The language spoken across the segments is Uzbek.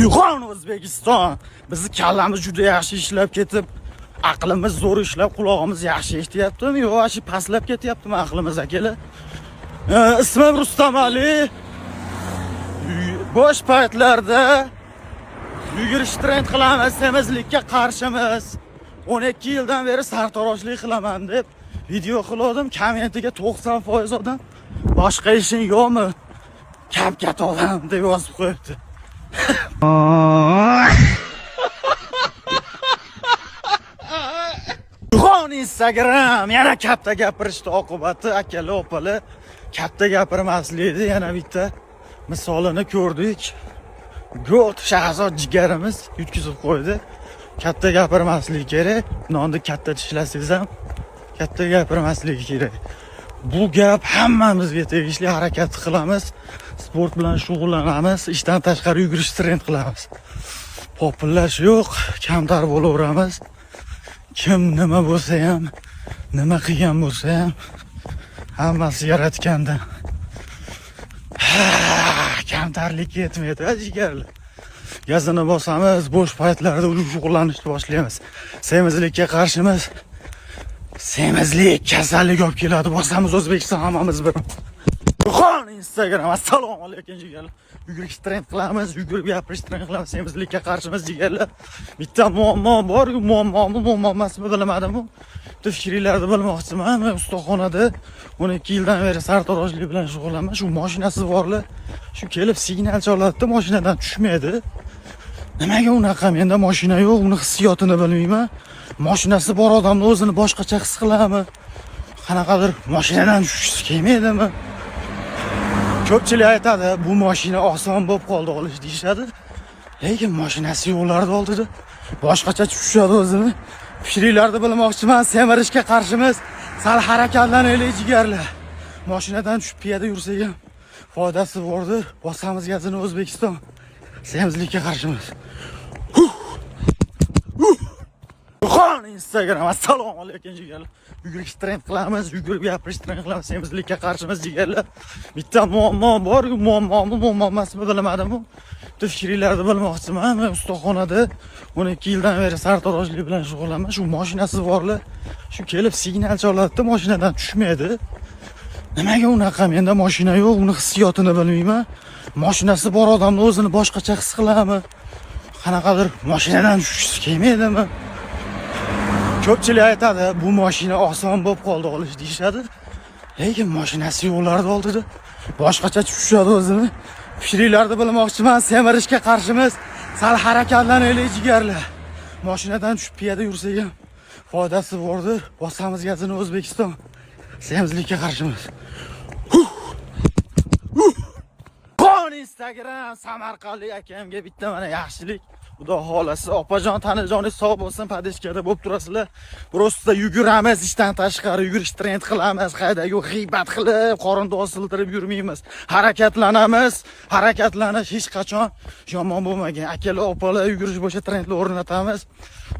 Uyg'on, O'zbekiston! Bizni kallamiz juda yaxshi ishlab ketib, aqlimiz zo'r ishlab, qulog'imiz yaxshi eshityaptimi yo shu pastlab ketyaptimi aqlimiz, akalar? Ismim Rustam Ali. Bo'sh paytlarda yugurish trend qilamiz, semizlikka qarshimiz. 12 yildan beri sartaroshlik qilaman deb video qilgandim. Kommentiga 90% odam "Boshqa ishing yo'qmi? Kapkat odam" deb yozib qo'yibdi. Uyg'on, Instagram! Yana katta gapirishdi oqibati, akalar, opalar, katta gapirmaslikni yana bitta misolini ko'rdik. Go't Shahzod jigarimiz yutkizib qo'ydi. Katta gapirmaslik kerak. Nonni katta tishlasangiz ham katta gapirmaslik kerak. Bu gap hammamizga tegishli. Harakat qilamiz, sport bilan shug'ullanamiz, ishdan tashqari yugurish trend qilamiz. Popillash yo'q, kamtar bo'laveramiz. Kim nima bo'lsa ham, nima qilgan bo'lsa ham, hammasi yaratgandan. Kamtarlik yetmaydi, jigarlar. Gazini bosamiz, bo'sh paytlarda shug'ullanishni boshlaymiz. Semizlikka qarshimiz. Semizlik kasallik olib keladi. Bosamiz, O'zbekiston, hammamiz bir. Uyg'on, Instagram! Assalomu alaykum, jigarlar. Yugurish trend qilamiz, yugurib gapirish trend qilamiz, semizlikka qarshimiz, jigarlar. Bitta muammo bor, muammomi, muammo emasmi, bilmadim. Bitta fikringlarni bilmoqchiman. Men ustaxonada 12 yildan beri sartaroshlik bilan shug'ullanaman. Shu mashinasi borlar, shu kelib signal chaladida, mashinadan tushmaydi. Nimaga unaqa? Menda mashina yo'q, uni hissiyotini bilmayman. Mashinasi bor odamni o'zini boshqacha his qiladimi? Qanaqadir mashinadan tushgisi kelmaydimi? Ko'pchilik aytadi, bu mashina oson bo'lib qoldi olish deyishadi. Lekin mashinasi yo'qlarni oldida boshqacha tushadi o'zini. Fikringlarni bilmoqchiman. Semirishga qarshimiz. Sal harakatlanaylik, jigarlar. Mashinadan tushib piyoda yursak ham foydasi bordir. Bosamiz gazini, O'zbekiston. Semizlikka qarshimiz. Uyg'on, Instagram! Assalomu alaykum, jigarlar. Yugurish trend qilamiz, yugurib gapirish trend qilamiz, semizlikka qarshimiz, jigarlar. Bitta muammo bor, muammomi, muammo emasmi, bilmadim. Bitta fikringlarni bilmoqchiman. Men ustaxonada 12 yildan beri sartaroshlik bilan shug'ullanaman. Shu mashinasi borlar, shu kelib signal chaladida, mashinadan tushmaydi. Nimaga unaqa? Menda mashina yo'q, uni hissiyotini bilmayman. Mashinasi bor odamni o'zini boshqacha his qiladimi? Qanaqadir mashinadan tushgisi kelmaydimi? Ko'pchilik aytadi, bu mashina oson bo'lib qoldi olish deyishadi. Lekin mashinasi yo'qlarni oldida boshqacha tushadi o'zini. Fikringlarni bilmoqchiman. Semirishga qarshimiz. Sal harakatlanaylik, jigarlar. Mashinadan tushib piyoda yursak ham foydasi bordir. Bosamiz gazini, O'zbekiston. Semizlikka qarshimiz. Qon, Instagram! Samarqandlik akamga bitta mana yaxshilik. Xudo xohlasa, opajon, tanajoningiz sog' bo'lsin, поддержка da bo'lib turasizlar. Просто yuguramiz, ishdan tashqari yugurish trend qilamiz, qaydagu g'iybat qilib, qorinni osiltirib yurmaymiz. Harakatlanamiz. Harakatlanish hech qachon yomon bo'lmagan. Akalar, opalar, yugurish bo'yicha trendlar o'rnatamiz.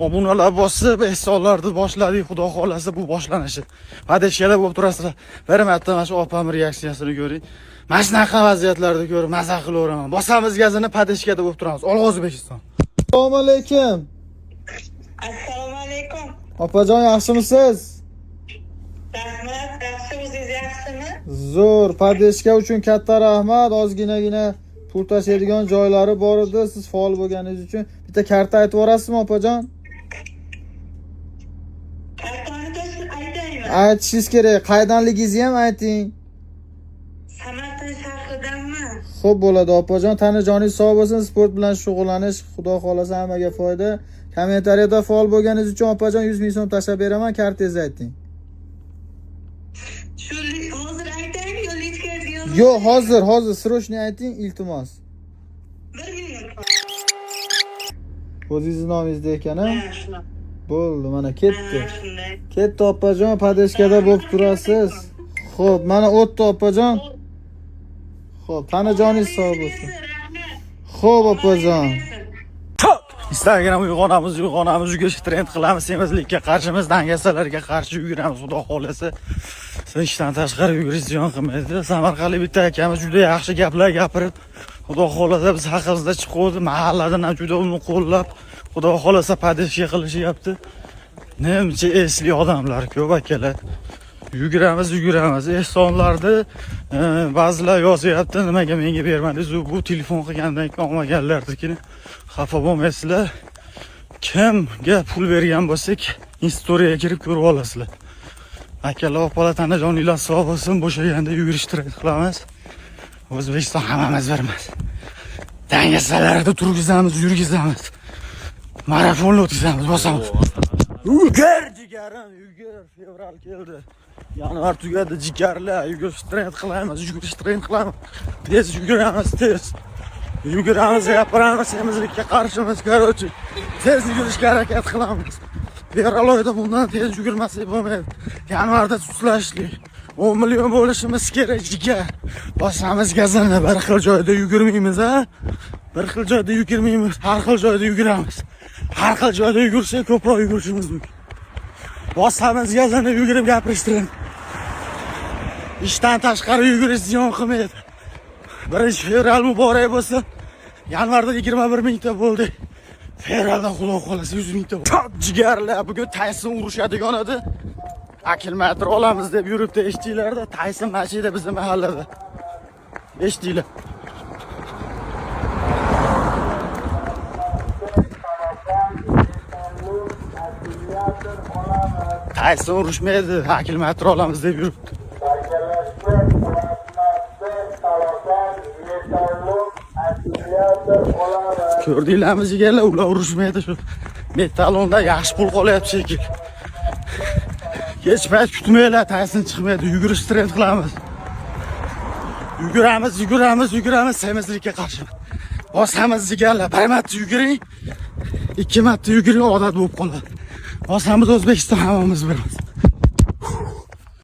Obunalar bosib, ehsonlarni boshladik, xudo xohlasa, bu boshlanishi. Поддержка da bo'lib turasizlar. Bir marta mana shu opam reaksiyasini ko'ring. Mana shunaqa vaziyatlarda ko'rib maza qilaveraman. Bosamiz gazini, поддержка da bo'lib turamiz. Olg'a, O'zbekiston! Assalomu alaykum. Assalomu alaykum. Opajon, yaxshimisiz? Rahmat, yaxshi, o'zingiz yaxshimi? Zo'r, поддержка uchun katta rahmat. Ozginagina pul tashlaydigan joylari bor edi. Siz faol bo'lganingiz uchun bitta karta aytib yuborasizmi, opajon? Kartani to'sib aytaymi? Aytishingiz kerak. Qaydanligingizni ham ayting. Samarqand shahridanman. Xo'p, bo'ladi, opajon. Tana joningiz sog' bo'lsin. Sport bilan shug'ullanish, xudo xohlasa, hammaga foyda. Kommentariyada faol bo'lganingiz uchun, opajon, 100 ming so'm tashlab beraman. Kartangizni ayting. Shu hozir aytaymi yo личка ngizga yozib? Yo'q, hozir, hozir срочно ayting, iltimos. Bir minut. O'zingizni nomingizda ekan, a? Ha, shunaqa. Bo'ldi, mana ketdi. Ha, shunday. Ketdi, opajon, поддержка da bo'lib turasiz. Xo'p, mana o'tdi, opajon. Xo'p, tana joningiz sog' bo'lsin. Rahmat. Xo'p, opajon. Instagram! Uyg'onamiz, uyg'onamiz, yugurish trend qilamiz, semizlikka qarshimiz, dangasalarga qarshi yuguramiz, xudo xohlasa. Ishdan tashqari yugurish ziyon qilmaydi. Samarqandlik bitta akamiz juda yaxshi gaplar gapirib, Xudo xohlasa biz haqimizda chiquvdi, mahalladan ham juda uni qo'llab, Xudo xohlasa поддержка qilishyapti. Nemcha esli odamlar ko'p akalar. Yuguramiz, yuguramiz. Ehsonlarni ba'zilar yozyapti, nimaga menga bermadingiz? Bu telefon qilgandan keyin olmaganlarnikini xafa bo'lmaysizlar. Kimga pul bergan bo'lsak, istoriyaga kirib ko'rib olasizlar. Akalar, opalar, tanajoninglar sog' bo'lsin. Bo'shaganda yugurish trend qilamiz. O'zbekiston hammamiz birmiz. Dangasalarda turgizamiz, yurgizamiz. Marafonni o'tkazamiz, bosamiz. Yugur jigarim, yugur. Fevral keldi. Yanvar tugadi, jigarlar. Yugurish trend qilamiz, yugurish trend qilamiz. Tez yuguramiz, tez. Yuguramiz, gapiramiz, semizlikka qarshimiz, короче. Tez yugurishga harakat qilamiz. Fevral oyida bundan tez yugurmasak bo'lmaydi. Yanvarda sustlashdik. 10 million bo'lishimiz kerak, jigar. Bosamiz gazini, bir xil joyda yugurmaymiz, a? Bir xil joyda yugurmaymiz, har xil joyda yuguramiz. Har xil joyda yugursak ko'proq yugurishimiz mumkin. Bosamiz gazini, yugurib gapirishtirib. Ishdan tashqari yugurish ziyon qilmaydi. 1 fevral muborak bo'lsin. Yanvarda 21 mingta bo'ldi. Fevralda Xudo xohlasa 100 mingta. Top jigarlar, bugun Tayson urushadigan edi. Akkumulyator olamiz deb yuribdi, eshitdinglarda. Tayson mashina bizni mahallada. Eshitdinglar. Tayson urushmaydi, akkumulyator olamiz deb yuribdi. Ko'rdinglarmi jigarlar, ular urushmaydi shu. Metallonda yaxshi pul qolyapti shekilli. Kech payt kutmanglar, Tayson chiqmaydi, yugurish trend qilamiz. Yuguramiz, yuguramiz, yuguramiz, semizlikka qarshi. Bosamiz jigarlar, bir marta yuguring, ikki marta yuguring, odat bo'lib qoladi. Bosamiz, O'zbekiston hammamiz birmiz.